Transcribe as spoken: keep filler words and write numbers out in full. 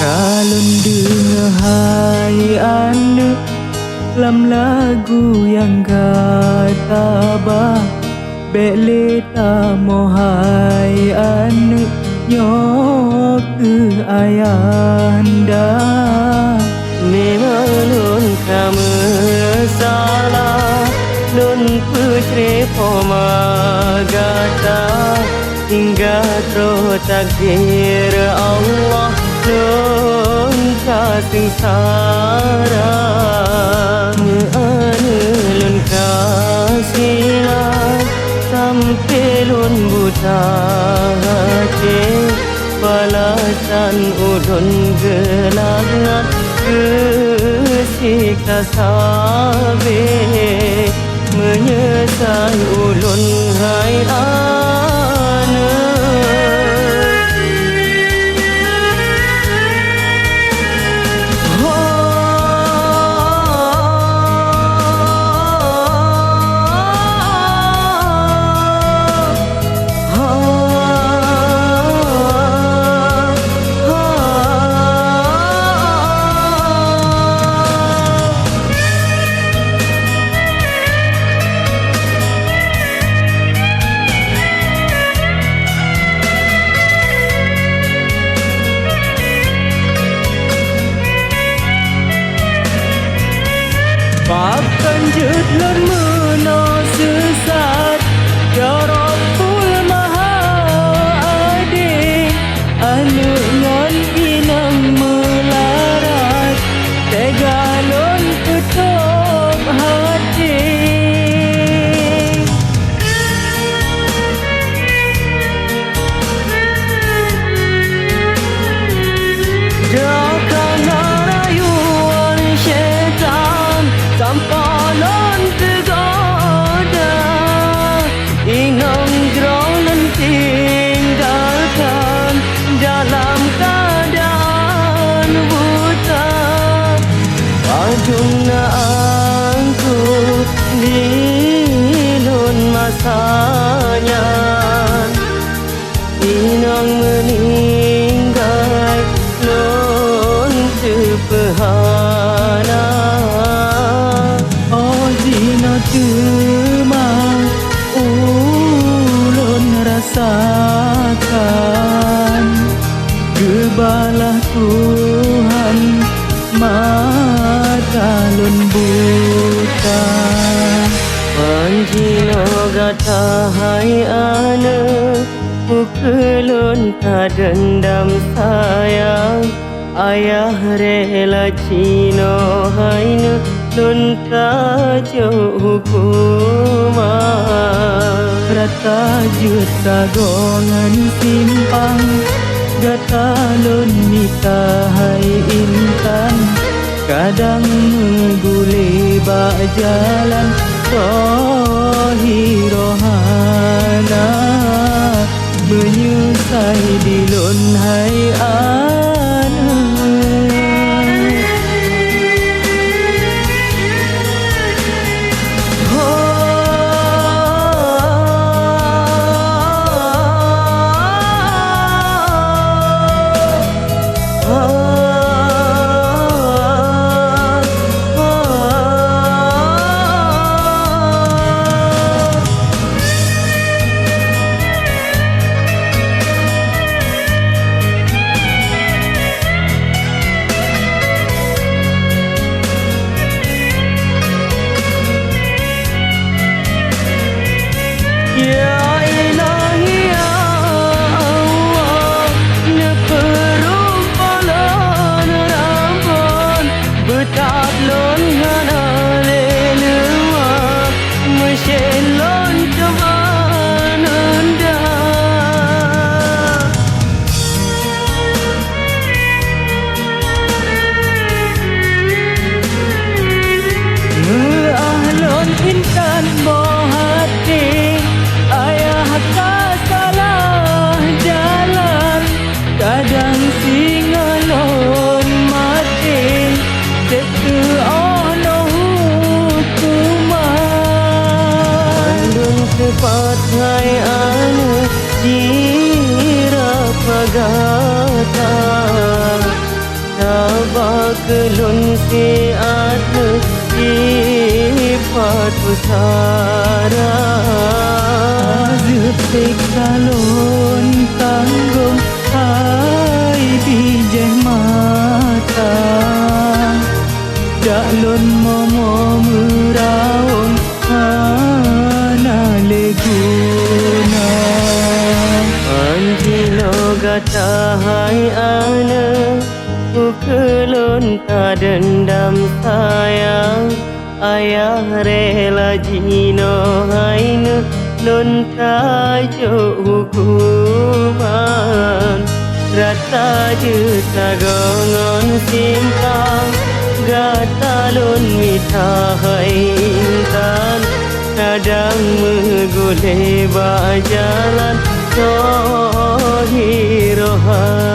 Ka lôn deungoe hai aneuk, lam lagu nyang gata ba, bék lé tamoe hai aneuk, nyoe keuh ayahanda. Memang lôn ka meusalah, lôn peucré poma gata. Hingga troh takdir Allah lôn ka seungsara. Meu-aneuk lôn ka sila, sampoe lôn buta até. Balasan ulôn geulaknat keu siksa sabé. Meunyeusai ulôn hai aneuk. Ho, ho, ho. Pakon jeuet lôn meunoe seusat, Rabbul Maha Adé. Aneuk ngon inong meularat, teuga lôn teutôb até. Droe ka na rayuan syaitan, sampoe lôn teugoda. Inong droeneuh tinggalkan dalam keuadaan buta. Padum na angku di lôn masa nyan. Inong meuninggai lôn teupeuhana. Óh jinoe teuma ulôn rasakan, geubalah Tuhan mata lôn buta. Ban jinoe gata hai aneuk, peu kheueh lôn tadeundam sayang. Ayah rela jinoe hai neuk lôn tajok huköman. Rata jeuet sagoe ngon simpang, gata lôn mita hai intan. Kadang meugulé bak jalan, sohi roh hana, meunyeusai di lôn hai aneuk. Ho, ya Ilahi, ya Allah, neupeureumpok lôn Rabbon, beutat lôn hana lé leumah, meusyén lôn teuma nunda. Meuah lôn intan boh até, ayah ka salah jalan. Kadang singoh lôn maté, seb teuoh noe huköman. Bandum teupat hai aneuk, jirapa gata. Lôn siat neusipat peusara. Azeub seksa lôn tanggong hai bijéh mata. Jak lôn momo meurawöng hana lé guna. Anjinoe gata hai aneuk, ukeue lôn tadeundam sayang. Ayah rela jinoe hai neuk lôn tajok huköman. Rata jeuet sagoe ngon simpang, gata lôn mita hai intan. Kadang meugulée bak jalan soe hiroh hai.